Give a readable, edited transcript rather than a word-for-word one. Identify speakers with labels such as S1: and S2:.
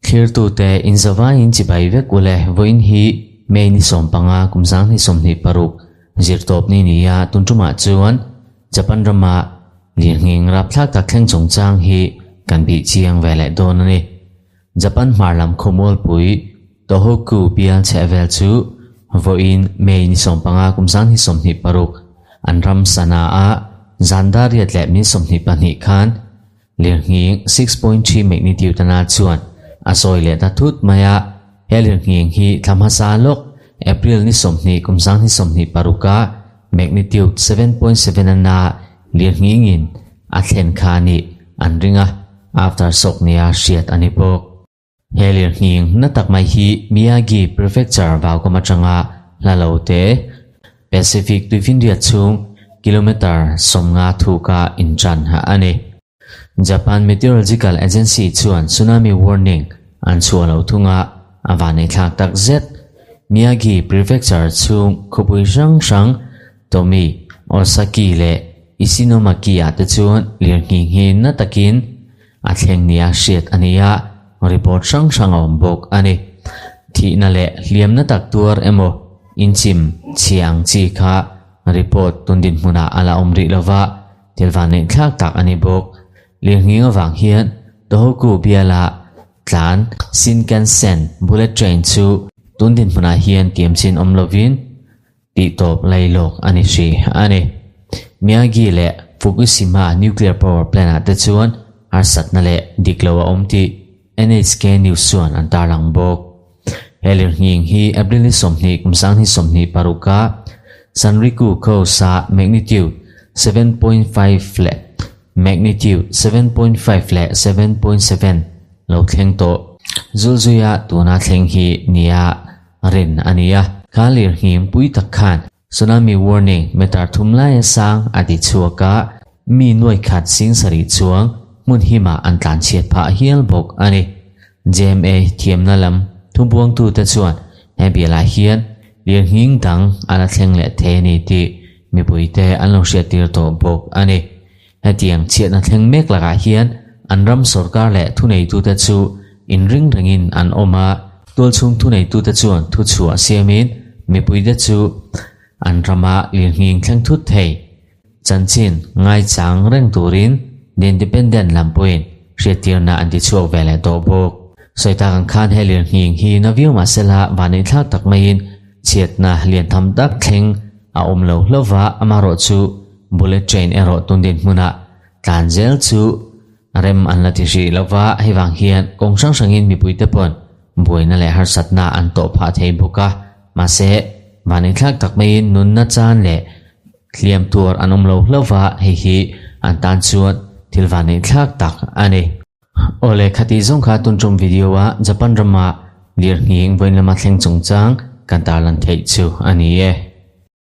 S1: Thlirtute inzavaiin chibai vek ule vawiin hi May ni 15 kum 2026 zirtawpni ni a, tun tumah chuan Japan rama lirnghing rapthlak tak thleng chungchang hi kan bih chiang ve leh dawn a ni. Japan hmar lam khawmualpui Tohoku bial chhehvel chu vawiin May ni 15 kum 2026 an ram Sanaa zan dar riat leh min 22 khan Lirnghing 6.3 magnitude ana chuan a sawi leh ta thut mai a, he lirnghing hi thla hmasa lawk April ni 20 kum 2026 a magnitude 7.7 ana lirnghingin a thlen kha a nih an ring a, aftershock nia hriat a ni bawk. He lirnghing na tak mai hi Miyagi Prefecture vaukam atanga hla lo te, Pacific tuifinriat chhung kilometre 50 thuka intan a ni. Japan Meteorological Agency chuan tsunami warning an chhuah lo thung a, a vanneihthlak tak zet. Miyagi Prefecture chhung khawpui hrang hrang Tomi, Osaki leh Ishinomaki-ah te chuan lirnghing hi na takin A thleng nia hriat a ni a, report hrang hrang a awm bawk a ni. Thihna leh hliamna tak tuar emaw inchim chhia ang chi kha report tun dinhmunah a la awm rih lova, thil vanneih thlak tak a ni bawk. Lirnghing avang hian Tohoku biala tlan Shinkansen bullet train chu tun dinhmunah hian tiamchin awm lovin Tihtawp lailawk a ni hri a ni. Miyagi leh Fukushima nuclear power plant ah te chuan harsatna leh dik lo a awm tih NHK News chuan an tarlang bawk. He lirnghing hi April ni 20 kum 2026 a Sanriku Coast ah magnitude 7.5 leh magnitude 7.5 leh 7.7 lo thleng tawh. Zulzuia tuna thleng hi nia Rin a ni a, kha lirnghing pui tak khan tsunami warning meter thum laia sang a ti chhuak a, mi nuai khat sing sarih chuang hmun himah an tlan chhiat phah hial bawk a ni. JMA thiamna lam thubuangtute chuan he bialah hian lirnghing dang a la thleng leh thei a ni tih mipuite an lo hriattir tawh bawk a ni. Hetiang chhiatna thleng mek lakah hian an ram sorkar leh thuneitute chu inring rengin an awm a, tualchhung thuneitute chuan thuchhuah siamin mipuite chu an rama lirnghing thleng thut thei chanchin ngaichang reng turin The Independent lam pawhin hriattirna an tichhuak ve leh tawh bawk. Sawi tak ang khan he lirnghing hi na viau mahsela vaneihthlak tak maiin chhiatna lian tham tak thleng a awm lo hlauh a, amaherawhchu Bullet train erawh tun dinhmunah tlan zel chu rem an la ti hrih lo va, hei vang hian kawng hrang hrangin mipuite pawn buaina leh harsatna an tawh phah thei bawk a, mahse vaninthlak tak maiin nunna chan leh hliam tuar an awm lo hlauh va, hei hi an tan chuan thil vaninthlak tak a ni. Awle khati zawng kha tun tum video a Japan rama lirnghing vawiin lama thleng chungchang kan tarlan theih chu a ni e.